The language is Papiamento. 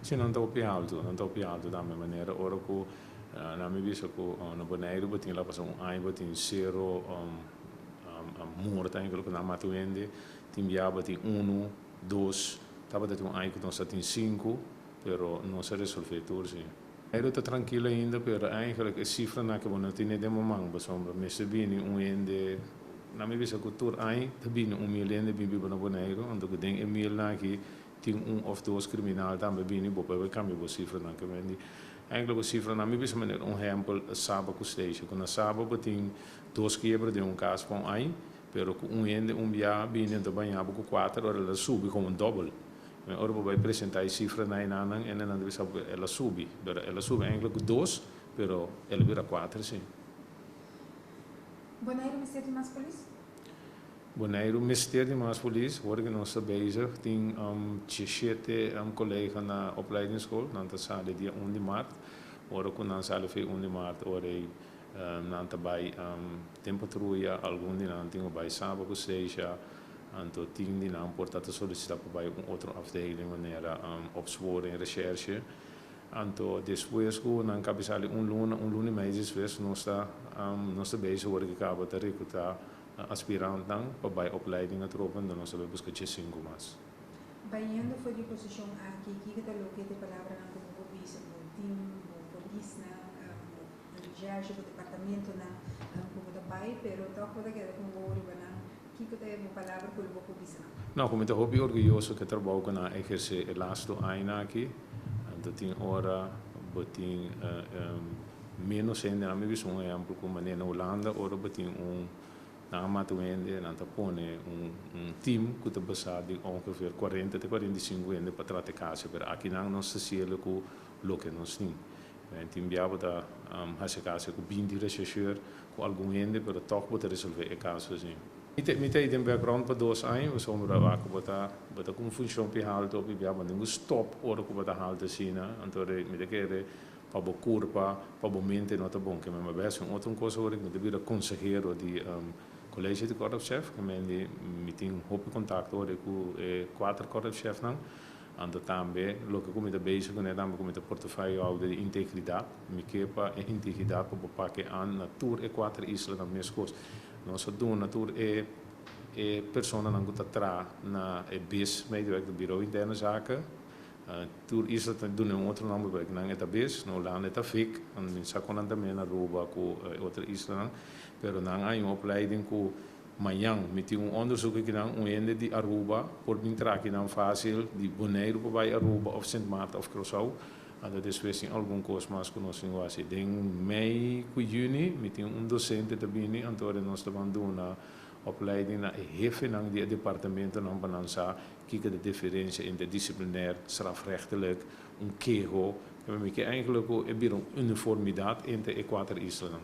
Si, nan ta hopi haltu, nan ta hopi haltu tambe. Manera ora ku na mi bisa ku na Boneiru bo tin la pasa un aña bo tin sero morto eigenlijk ku nan mata hende, tin bia bo tin unu, dos, tabata tin un aña ku nos a tin sinku, pero nos a resolvé tur si. Boneiru ta trankil ainda, pero eigenlijk e sifranan ku bo no tene den bo man, pasobra mester bini un hende, na mi bisa ku tur aña ta bini 1000 hende bin biba na Boneiru, anto ku den e milnan aki tin un òf dos kriminal tambe bini, bo por kambia bo sifranan. Ke men di eigenlijk bo sifranan, mi bisa manera un ehèmpel Saba ku Statia, ku na Saba bo tin dos kiebro den un kas pa un aña, pero ku un hende un bia bini anto baña bo ku kuater ora el a subi komo un dòbel. Men ora bo bai presentá e sifranan einan e nan ta bisa bo el a subi, pero el a subi eigenlijk ku dos, pero el a bira kuater si. Boneiru mester di mas polis? Boneiru mester di mas polis. Ora ku nos ta bezig tin 17 kolega na opleidingsschool, nan ta sali dia 1 di mart. Ora ku nan sali fe 1 di mart, ora ei nan ta bai den patruya, algun di nan tin ku bai Saba ku Statia, anto tin di nan por ta solisitá pa bai un otro afdeling manera opsporing, recherche. Anto despues ku nan kaba sali un luna, un luna i mei despues nos ta bezig ora ku kaba ta rekrutá aspirantenan pa bai opleiding atrobe, anto nos ta bai buska 15 mas. Bayendo for di posishon aki, kiko ta loke e palabranan ku bo bisa bo team, bo polisnan, bo recherche, bo departamentonan ku bo ta bai, pero toch bo ta keda ku bo riba nan, kiko ta e palabra ku bo bisa nan? No, ku mi ta hopi orguyoso ku e trabou ku nan a ehersé e laatste aña aki. Anto tin ora bo tin menos hende, mi bisa un ehèmpel ku manera na Hulanda ora bo tin un nan a mata un hende, nan ta pone un team ku ta basá di ongeveer 40 te 45 hende pa trata e kaso, pero aki nan nos ta hasié ku loke nos tin. Tin bia bo ta hasi kaso ku 20 rechercheur, ku algun hende, pero toch bo ta resolvé e kaso asina. Mi ta den background pa 2 aña, pasobra wak bo ta ku un funshon pi haltu, pi bia bo tin ku stop ora ku bo ta haltu asina, anto mi ta kere pa bo kurpa, pa bo mente no ta bon. Ke men bes un otro kos ora mi ta bira konsehero di college di korpschef, ke men di mi tin hopi kontakto ora ku e kuater korpschefnan. Anto tambe loke ku mi ta bezig kuné tambe ku mi ta portefeuillehouder di integridat. Mi ke pa e integridat pa bo pak aan na tur e kuater islanan meskos. Nos a duna tur e personanan ku ta traha na e BIS medewerker, Bureau Interne Zaken. Tur isla ta duna un otro nòmber, pero nan e ta BIS, na Hulanda e ta VIC, mi sa kon nan tambe na Aruba ku otro islanan, pero nan a un opleiding ku mañan mi tin un onderzoek akinan, un hende di Aruba por bin traha akinan fásil, di Boneiru pa bai Aruba òf Sint Maarten òf Curaçao. Anto despues tin algun kos mas ku nos tin ku hasi. Den mei ku yüni mi tin un dosente ta bini, anto nos ta ban duna opleiding na e hefenan di e departamentonan pa nan sa kiko e diferensia entre disciplinair, strafrechtelijk, un keho. Mi ke eigenlijk e bira un uniformidat entre e kuater islanan.